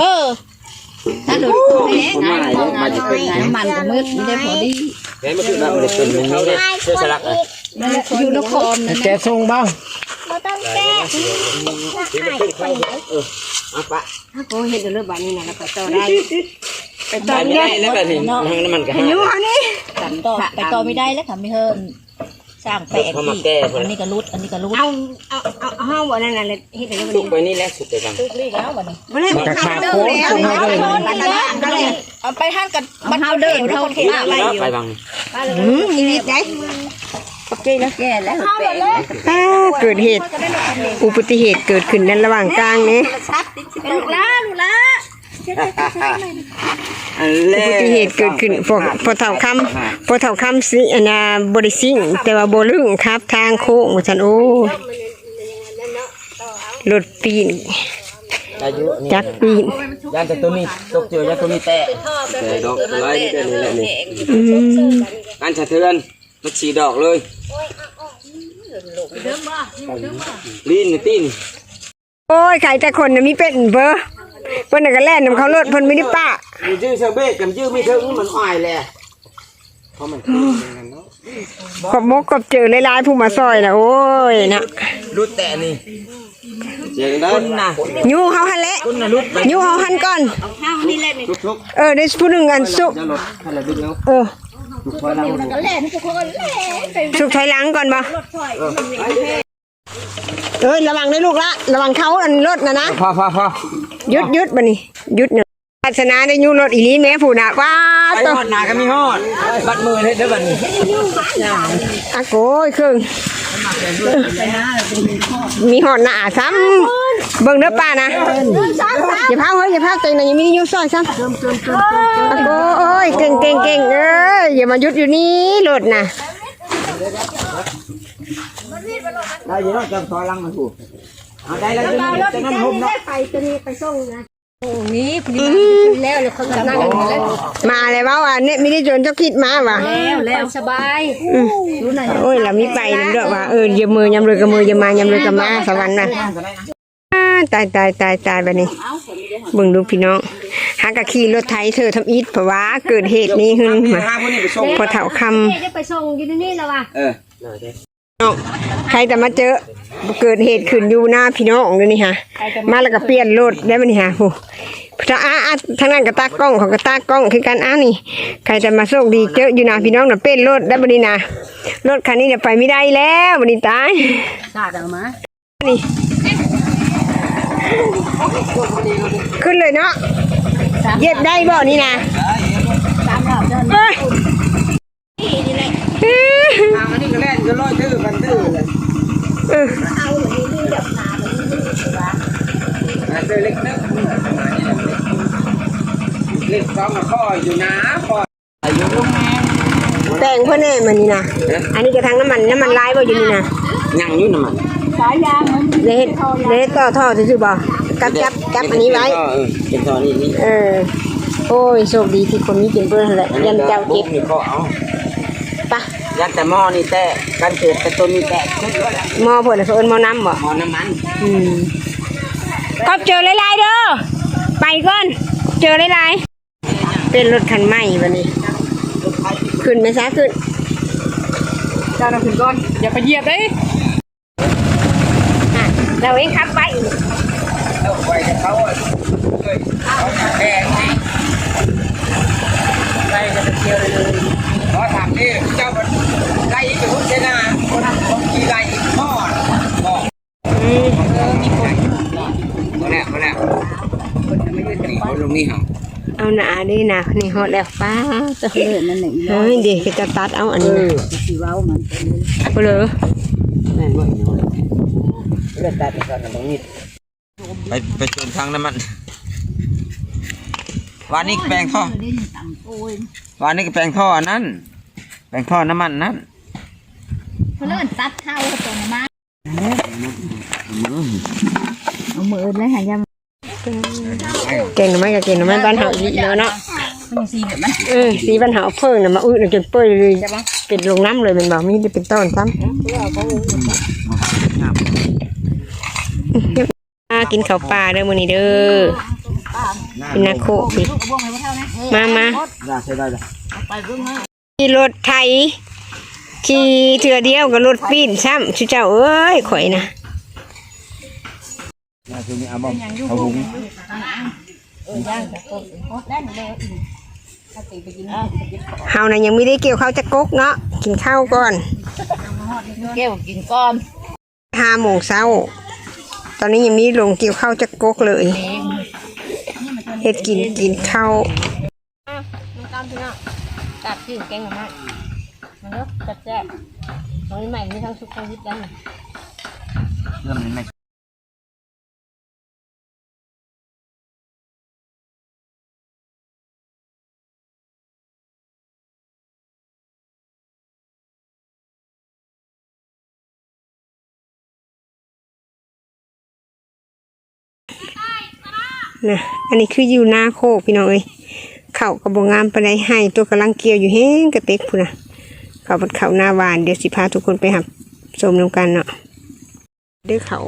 ເອີ ຖ້າໂດນ ໂອ້ຍ ແມ່ນ ຄົນມາຫຼາຍເດ້ ມາຈາກເພິ່ນ ນ້ຳມັນກໍໝົດ ມີແຕ່ພໍດີ ແມ່ນບໍ່ຖືກນະ ບໍ່ໄດ້ເປັນ ມັນມີເດ້ ເຊື້ອສະຫຼັກນະ ນັ້ນແຫຼະ ຢູ່ນະຄອນນັ້ນ ແກະສົ່ງບໍ່? ບໍ່ຕ້ອງແກະ ເອີ ເອົາປະ ໂອ້ ເຮັດເດີບາດນີ້ນະ ແລ້ວໄປຕໍ່ໄດ້ ໄປຕໍ່ໄດ້ແລ້ວບາດນີ້ ເນາະ ນ້ຳມັນກໍ ຢູ່ເຮົານີ້ ໄປຕໍ່ ໄປຕໍ່ບໍ່ໄດ້ແລ້ວ ຖ້າມີເຮີ້ນ ສ້າງແປກ ເຮົາມາແກ້ເພິ່ນ ອັນນີ້ກໍຫຼຸດ ອັນນີ້ກໍຫຼຸດ ເອົາ ເອົາ ເອົາ ເອົາ ເຮົາບໍ່ນັ້ນນະ ເຮັດໃຫ້ມັນສຸກໄປນີ້ແຫຼະ ສຸກໄປກ່ອນ ສຸກລີ້ແລ້ວບັດນີ້ ບໍ່ໄດ້ ມັນກໍຂາດໂຄນ ເອົາໄປຫັ້ນກັນ ມັນເຮົາເດີນ ເຮົາເຂດໄວ້ຢູ່ ໄປບັງ ອືມ ມີວິດໄດ ຂອບໃຈນະ ແກ່ແລ້ວ ອ້າວ ເກີດເຫດ ອຸບັດຕິເຫດເກີດຂຶ້ນໃນລະຫວ່າງກາງນີ້ ລູກຫຼານ ລູກຫຼານ ອຸບັດຕິເຫດເກີດຂຶ້ນ ພໍ່ ພໍ່ເຖົ້າຄຳ ພໍ່ເຖົ້າຄຳຊິ ອັນນ່າ ບໍ່ໄດ້ຊິງ ແຕ່ວ່າບໍ່ລຶ້ງຂັບທາງໂຄ້ງວ່າຊັ້ນ ໂອ້ ລົດປີນ ອາຍຸນີ້ ຈັກປີນ ຢ້ານແຕ່ໂຕນີ້ຕົກເຈື່ອ ຢ້ານໂຕນີ້ແຕກ ແຕກດອກຫຼາຍເດືອນນີ້ແຫຼະນີ້ ອືມ ການສະເທືອນ ມັນສີ່ດອກເລີຍ ລີ້ນນີ້ຕີນ ໂອ້ຍ ໃຄແຕ່ຄົນນະມີເປັນເບີ ເພິ່ນນະກະແລ່ນນຳເຂົາໂລດ ເພິ່ນມີໄດ້ປະ ມັນຈື່ເຊີເບກກັນຈື່ມີເທິງມັນອາຍແຫຼະ ຂອບມົກຂອບເຈີຫຼາຍໆ ຜູ້ມາຊ່ອຍນະ ໂອ້ຍນະ ຫຼຸດແຕ່ນີ້ ເສຍງໄດ້ ພຸ້ນນະ ຍູ້ເຮົາຫັ້ນແຫຼະ ພຸ້ນນະຫຼຸດ ຍູ້ເຮົາຫັ້ນກ່ອນ ເຮົານີ້ແຫຼະນີ້ ເອີ ໄດ້ຜູ້ໜຶ່ງອັນສຸກ ເອີ ສຸກຖອຍຫຼັງກ່ອນບໍ່? ເອີຍ ລະວັງເດີລູກລະ ລະວັງເຂົາອັນລົດນະນະ. ພໍໆໆ ຢຸດໆ ບັດນີ້ຢຸດນະ. ວາສະໜາໄດ້ຍູ້ລົດອີ່ຫຼີແມ້ຜູ້ນະ. ວ້າ ໄປ ໂຕ ຮອດໜ້າກໍມີຮອດ ບັດມືເຮັດເດີບັດນີ້. ອາໂກຍ ເຄິ່ງ ມີຮອດໜ້າຊ້ຳ. ເບິ່ງເດີປ້ານະ. ຢ່າພາວເຮີ້ຍ ຢ່າພາວ ເກັ່ງນະ ຍັງມີຢູ່ຊອຍຊ້ຳ. ອາໂກຍ ເກັ່ງໆໆ ເອີຍ ຢ່າມາຢຸດຢູ່ນີ້ລົດນະ. ໄດ້ຢູ່ເນາະ ເຈົ້າຖອຍຫຼັງມາຜູ້. ເອົາ ໄດ້ແລ້ວ ຕົວນັ້ນຫົ່ມເນາະ ໄປຕົວນີ້ໄປສົ່ງນະ. ໂອ້ ນີ້ ນີ້ ອືມ ມາແລ້ວ ແລ້ວເຂົາກຳລັງ ມາແລ້ວ ມາແລ້ວ ເວົ້າວ່າເນັດມິນິຈົນເຈົ້າຄິດມາວ່າ ແລ້ວ ແລ້ວສະບາຍ. ອືມ ໂອ້ຍ ລາວມີໄປນຳດ້ວຍວ່າ ເອີ ຢ່າເມີຍາມເລີຍກໍເມີ ຢ່າມາຍາມເລີຍກໍມາ ສະຫວັນນະ. ຕາຍ ຕາຍ ຕາຍ ຕາຍ ບັດນີ້ເບິ່ງດູພີ່ນ້ອງ ຫາກະຂີ່ລົດໄຖເທື່ອທຳອິດ ເພາະວ່າເກີດເຫດນີ້ຂຶ້ນມາ ພໍ່ເຖົ້າຄຳ ຈະໄປສົ່ງຢູ່ນີ້ລະວ່າ ເອີ ເນາະ ໃຜແຕ່ມາເຈີ ເກີດເຫດຂຶ້ນຢູ່ໜ້າພີ່ນ້ອງເດນີ້ຫາ ມາແລ້ວກໍປ່ຽນລົດໄດ້ບັດນີ້ຫາ. ຜູ້ ທາງ ອາ ອາ ທາງນັ້ນກໍຕາກ້ອງ ເຂົາກໍຕາກ້ອງຄືກັນ. ອາ ນີ້ ໃຜແຕ່ມາໂຊກດີເຈີຢູ່ໜ້າພີ່ນ້ອງນະ ປ່ຽນລົດໄດ້ບັດນີ້ນະ. ລົດຄັນນີ້ນະໄປບໍ່ໄດ້ແລ້ວບັດນີ້ ຕາຍ ສາດເອົາມາ ນີ້ ຂຶ້ນເລີຍເນາະ. ຢຽບໄດ້ບໍ່ນີ້ນະ? ສາມຮອບເດີ ເອີຍ ທາງອັນນີ້ກໍແລ່ນກໍລອຍຕື້ກັນຕື້ເລີຍ. ເອີ ເອີ ເລັກໜຶ່ງ ເລັກສອງກໍພໍຢູ່ນະ ພໍ ແປງເພິ່ນແດ່ມື້ນີ້ນະ. ຮະ? ອັນນີ້ກະຖັງນ້ຳມັນ ນ້ຳມັນຫຼາຍບໍ່ຢູ່ນີ້ນະ? ຍັງຢູ່ນ້ຳມັນ ສາຍຢາງມັນ ໄດ້ເຮັດ ໄດ້ເຮັດຕໍ່ທໍ່ຊື່ໆບໍ່? ກັບ ຈັບ ຈັບອັນນີ້ໄວ້ ເອີ ເປັນທໍ່ນີ້ ນີ້ ເອີ. ໂອ້ຍ ໂຊກດີທີ່ຄົນມີກິນເພິ່ນຫັ້ນແຫຼະ ຢ້ານເຈົ້າເຈັບ ນີ້ກໍເອົາ ປະ ຢ້ານແຕ່ໝໍ້ນີ້ແຕກ ກັນເກີດແຕ່ຕົວນີ້ແຕກ ໝໍ້ເພິ່ນ ເຂົາເອີ້ນໝໍ້ນ້ຳບໍ່? ໝໍ້ນ້ຳມັນ ອືມ. ຂອບໃຈຫຼາຍໆເດີ ໄປກ່ອນ ເຈີຫຼາຍໆ. ເປັນລົດຄັນໃໝ່ບັດນີ້ ຂຶ້ນແມ່ຊາ ຂຶ້ນ ເຈົ້ານະຂຶ້ນກ່ອນ ຢ່າໄປຢຽບເດ້ ລາວເອງຂັບໄວ ເອົາໄວກັບເຂົາ ເອີຍ ເອົາແພງນີ້ ໄວກັບໄປທ່ຽວເລີຍ. ຂໍຖາມນີ້ ເຈົ້າໄລ່ຢູ່ພຸ້ນເດນາ ຄົນຂີ່ໄລ່ຮອດບໍ່? ອືມ ພໍແລ້ວ ພໍແລ້ວ ນີ້ຄົນລົງນີ້ເຮົາ ເອົາໜ້າເດ້ນະ ນີ້ຮອດແລ້ວ ປ້າ ເລີດນັ້ນແຫຼະ ເຮີ້ຍ ເດ ເຂົາຈະຕັດເອົາອັນນີ້ ເອີ ນະ ຊິເວົ້າມັນ ບໍ່ເລີຍ ແມ່ນບໍ່? ເລີດຕັດກ່ອນນະ ບໍ່ມີ ໄປ ໄປເຊີນທາງນ້ຳມັນ ວານນີ້ແປງທໍ່ ວານນີ້ກໍແປງທໍ່ອັນນັ້ນ ແປງທໍ່ນ້ຳມັນນັ້ນ ເພິ່ນເອີ້ນຕັດເທົາຕົວນ້ຳມັນ. ເອົາມື້ອື່ນເລີຍຫາຍາມ ແກງໜໍ່ໄມ້ກໍແກງໜໍ່ໄມ້ບ້ານເຮົາອີ່ຫຼີເນາະ ເອີ ສີບ້ານເຮົາ ເຜິ້ງນະ ມາອຶນະຈົນເປີຍເລີຍ ເປັນລົງນ້ຳເລີຍແມ່ນບໍ່? ມີແຕ່ເປັນຕອນຊ້ຳ ອືມ ມາກິນເຂົ້າປ່າເດີມື້ນີ້ເດີ ເປັນນາໂຄກ ມາ ມາ. ຂີ່ລົດໄຖ ຂີ່ເທື່ອດຽວກໍລົດປີ້ນຊ້ຳ ຊຸເຈົ້າເອີຍ ຂ້ອຍນະ ເຮົານະຍັງບໍ່ໄດ້ກ່ຽວເຂົ້າຈັກກົກເນາະ ກິນເຂົ້າກ່ອນ ກ່ຽວກິນກ່ອນ. ຫ້າໂມງເຊົ້າ ຕອນນີ້ຍັງມີລົງກ່ຽວເຂົ້າຈັກກົກເລີຍ ເຮັດກິນ ກິນເຂົ້າ ອ່ະ ນ້ຳຕານພີ່ນ້ອງ ຕາກຊື່ແກງໜໍ່ໄມ້ ມາເດີ ແຊບໆ ໜໍ່ໄມ້ມີທັງສຸກທັງດິບໄດ້ ເລື່ອງນີ້ແມ່ນ ນະ ອັນນີ້ຄືຢູ່ນາໂຄກພີ່ນ້ອງເອີຍ ເຂົ້າກໍບໍ່ງາມປານໃດ ໄຮ່ຕົວກຳລັງກ່ຽວຢູ່ແຮງກະເຕັກພຸ້ນນະ ເຂົ້າ ເຂົ້ານາຫວານ ດຽວຊິພາທຸກຄົນໄປຮັບຊົມນຳກັນເນາະ. ເດີເຂົ້າ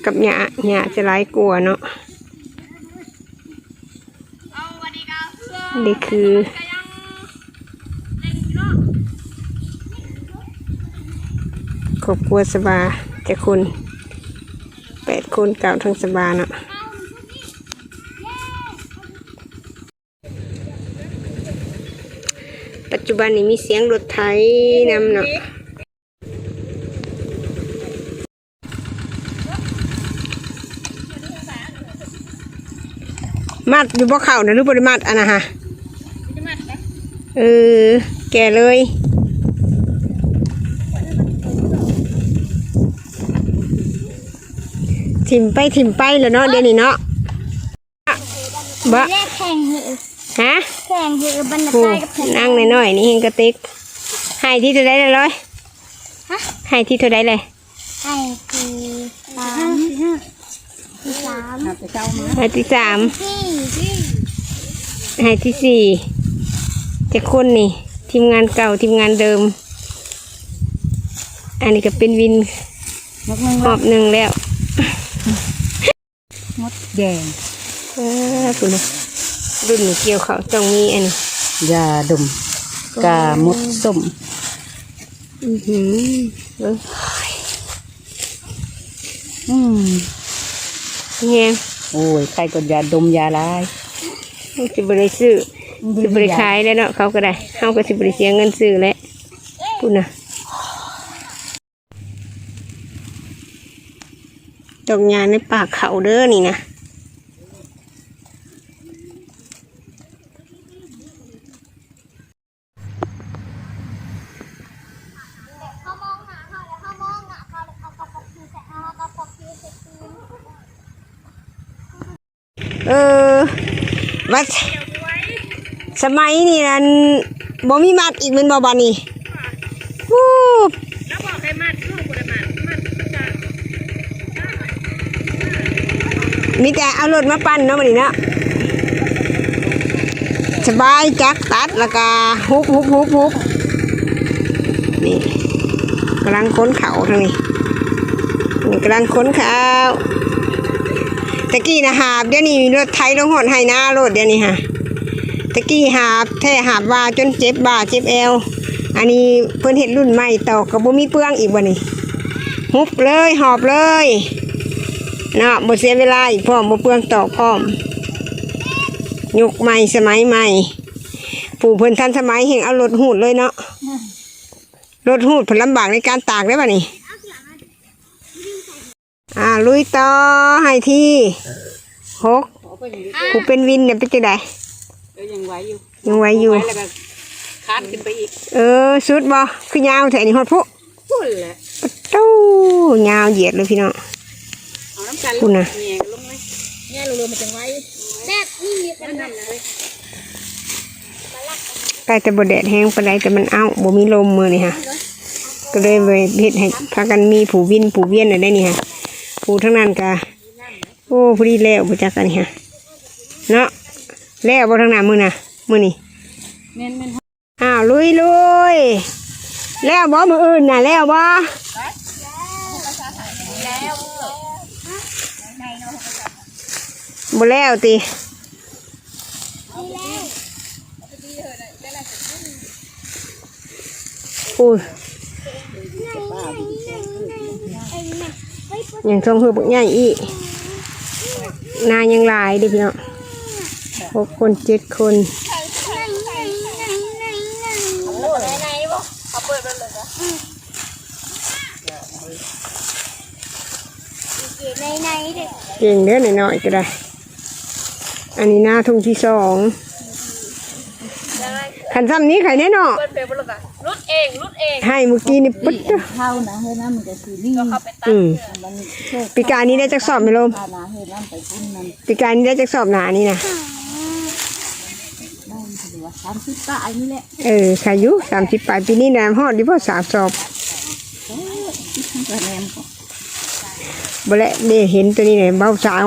ກັບຫຍ້າ ຫຍ້າຈະຫຼາຍກວ່າເນາະ ນີ້ຄືຄອບຄົວສະບາ ຈັກຄົນ ແປດຄົນ ເກົ້າ ທັງສະບາເນາະ ປັດຈຸບັນນີ້ມີສຽງລົດໄຖນຳເນາະ. ມັດຢູ່ບໍ່ເຂົ້ານະ ຫຼືບໍ່ໄດ້ມັດອັນນະຫະ? ເອີ ແກ່ເລີຍ ຖິ້ມໄປຖິ້ມໄປແລ້ວເນາະ ດຽວນີ້ເນາະ ບໍ່ ແລກແຂ່ງເຫືອ ຮະ? ແຂ່ງເຫືອບັນດາ ໂອ້ ຊາຍກັບແຂ່ງ ນາງນ້ອຍໆນີ້ແຮ່ງກະຕິກ ໃຫ້ທີ່ເທົ່າໃດລະລອຍ? ຮະ? ໃຫ້ທີ່ເທົ່າໃດແລະ? ໃຫ້ທີ່ສາມ ໃຫ້ທີ່ສາມ ໃຫ້ທີ່ສາມ ໃຫ້ທີ່ສີ່ ຈັກຄົນນີ້? ທີມງານເກົ່າ ທີມງານເດີມ ອັນນີ້ກະເປັນວິນ ຮອບໜຶ່ງແລ້ວ ມົດແດງ ເອີ ພຸ້ນນະ ລຸ້ນນີ້ກ່ຽວເຂົ້າຕ້ອງມີອັນນີ້ ຢາດົມ ກາມົດສົ້ມ ອືຫື ເບິ່ງ ອືມ ແຮງ ໂອ້ຍ ໄຄກວ່າຢາດົມຢາຫຼາຍ ຊິບໍ່ໄດ້ຊື້ ຊິບໍ່ໄດ້ຂາຍແລ້ວເນາະ ເຂົາກະໄດ້ ເຮົາກະຊິບໍ່ໄດ້ເສຍເງິນຊື້ແຫຼະ ພຸ້ນນະ. ດອກຫຍ້າໃນປ່າເຂົ້າເດີນີ້ນະ ເອີ ວ່າສະໄໝນີ້ນັ້ນ ບໍ່ມີມັດອີກແມ່ນບໍ່ບາດນີ້? ໂອ້ ລາວບອກໃຫ້ມັດ ຄືບໍ່ໄດ້ມັດ ມັດ ມັດກະ ມີແຕ່ເອົາລົດມາປັ່ນເນາະ ບາດນີ້ເນາະ ສະບາຍ ຈັກຕັດ ລະກະຫຸບ ຫຸບ ຫຸບ ຫຸບ ນີ້ ກຳລັງຂົນເຂົ້າທາງນີ້ ນີ້ກຳລັງຂົນເຂົ້າ ຕະກີ້ນະຫາບ ດຽວນີ້ລົດໄຖລົງຮອດໄຮ່ນາໂລດ ດຽວນີ້ຫາ ຕະກີ້ຫາບແທ້ຫາບວ່າຈົນເຈັບບ່າເຈັບແອວ ອັນນີ້ເພິ່ນເຮັດລຸ້ນໃໝ່ ຕອກກະບໍ່ມີເປືອງອີກບາດນີ້ ຫຸບເລີຍ ຫອບເລີຍເນາະ ບໍ່ເສຍເວລາອີກພ້ອມ ບໍ່ເປືອງຕອກພ້ອມ ຍຸກໃໝ່ສະໄໝໃໝ່ ຜູ້ເພິ່ນທັນສະໄໝແຮ່ງເອົາລົດຮູດເລີຍເນາະ ລົດຮູດເພິ່ນລຳບາກໃນການຕາກເດ້ບາດນີ້. ອ່າ ລຸຍຕໍ່ ໄຮ່ທີຫົກ ຜູ້ເປັນວິນນະເປັນຈັ່ງໃດ? ເອີ ຍັງໄຫວຢູ່ ຍັງໄຫວຢູ່ ໄຫວແລ້ວກະຄານຂຶ້ນໄປອີກ ເອີ ສຸດບໍ່? ຄືຍາວແທ້ນີ້ ຮອດພຸ້ນ ພຸ້ນແຫຼະ ປະຕູ ຍາວຢຽດເລີຍພີ່ນ້ອງ ເອົານຳກັນ ພຸ້ນນະ ແຍ່ລົງເລີຍ ແຍ່ລົງເລີຍມັນຈັ່ງໄຫວ ແບບນີ້ມີປັນຫາ ໃກ້ແຕ່ບໍ່ແດດແຮງປານໃດ ແຕ່ມັນເອົ້າ ບໍ່ມີລົມມື້ນີ້ຫະ ກະເລີຍເຮັດໃຫ້ພາກັນມີຜູ້ວິນຜູ້ວຽນໄດ້ນີ້ຫະ ຜູ້ທາງນັ້ນກະ ໂອ້ ພໍດີແລ້ວບໍ່ຈັກອັນນີ້ຫະ ເນາະ ແລ້ວບໍ່ທາງໜ້າມື້ນະ ມື້ນີ້ ແມ່ນໆ ອ້າວ ລຸຍໆ ແລ້ວບໍ່ ມື້ອື່ນນະ ແລ້ວບໍ່? ບໍ່ແລ້ວຕິ? ໂອ້ຍ ຍັງຊ່ອງເຮືອບັກໃຫຍ່ອີກ ນາຍັງຫຼາຍເດ້ພີ່ນ້ອງ ຫົກຄົນເຈັດຄົນ ເກັ່ງເດີ ນ້ອຍໆ ກະໄດ້ ອັນນີ້ນາທົ່ງທີສອງ ຄັນຊ່ຳນີ້ໄຄແນ່ເນາະ ລຸດເອງ ລຸດເອງ ໃຫ້ມື້ກີ້ນີ້ປຶດ ເຂົ້ານະ ເຮີ້ຍ ມັນກະຊິນີ້ ອືມ ປີກາຍນີ້ໄດ້ຈັກສອບແມ່ລົມ? ປີກາຍນີ້ໄດ້ຈັກສອບນານີ້ນະ? ສາມສິບປາຍນີ້ແຫຼະ ເອີ ໃຄຢູ່ ສາມສິບປາຍ ປີນີ້ນະຮອດຢູ່ບໍ່ ສາມສອບ? ບໍ່ແຫຼະ ເດ້ເຫັນໂຕນີ້ແຫຼະ ເບົາສາວ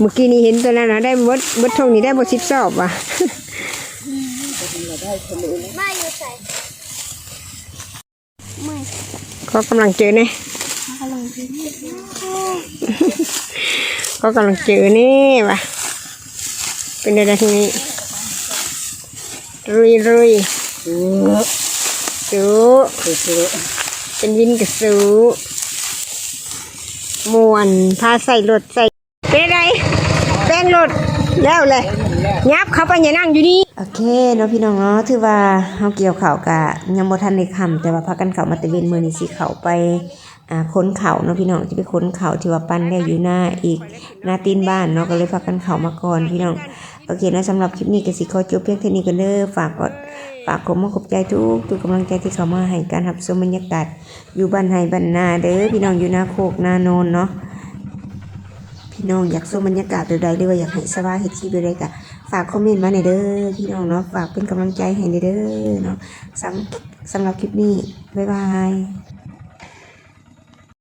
ມື້ກີ້ນີ້ເຫັນໂຕນັ້ນນະ ໄດ້ເບິດ ເບິດທົ່ງນີ້ໄດ້ບໍ່ ສິບສອບຫວາ ມາຢູ່ໃສ? ຂໍກຳລັງເຈີແດ່ ຂໍກຳລັງເຈີແດ່ຫວາ ເປັນແນວໃດທາງນີ້? ລຸຍ ລຸຍ ສູ້ ສູ້ ເປັນວິນກະສູ້ ມ່ວນ ພາໃສ່ລົດໃສ່ ເປັນໃດ? ແປງລົດແລ້ວແຫຼະ ຫຍັບເຂົ້າໄປ ຢ່ານັ່ງຢູ່ນີ້ ໂອເຄເນາະພີ່ນ້ອງເນາະ ຖືວ່າເຮົາກ່ຽວເຂົ້າກະຍັງບໍ່ທັນໄດ້ຄ່ຳ ແຕ່ວ່າພາກັນເຂົ້າມາແຕ່ເວັນ ມື້ນີ້ຊິເຂົ້າໄປ ອ່າ ຂົນເຂົ້າເນາະພີ່ນ້ອງ ຈະໄປຂົນເຂົ້າທີ່ວ່າປັ່ນແລ້ວຢູ່ນາອີກ ນາຕີນບ້ານເນາະ ກໍເລີຍພາກັນເຂົ້າມາກ່ອນພີ່ນ້ອງ. ໂອເຄເນາະ ສຳລັບຄລິບນີ້ກໍຊິຂໍຈົບພຽງເທົ່ານີ້ກ່ອນເດີ. ຝາກກໍ ຝາກຂອບມຸກຂອບໃຈທຸກໆກຳລັງໃຈທີ່ເຂົ້າມາໃຫ້ການຮັບຊົມບັນຍາກາດຢູ່ບ້ານໄຮ່ບ້ານນາເດີພີ່ນ້ອງ ຢູ່ນາໂຄກນາໂນນເນາະ. ພີ່ນ້ອງຢາກຊົມບັນຍາກາດແບບໃດ ຫຼືວ່າຢາກໃຫ້ສະຫວາເຮັດຄລິບແບບໃດ ກໍຝາກຄອມເມັນມາແດ່ເດີພີ່ນ້ອງເນາະ. ຝາກເປັນກຳລັງໃຈໃຫ້ແດ່ເດີເນາະ. ສຳ ສຳລັບຄລິບນີ້ ບາຍບາຍ.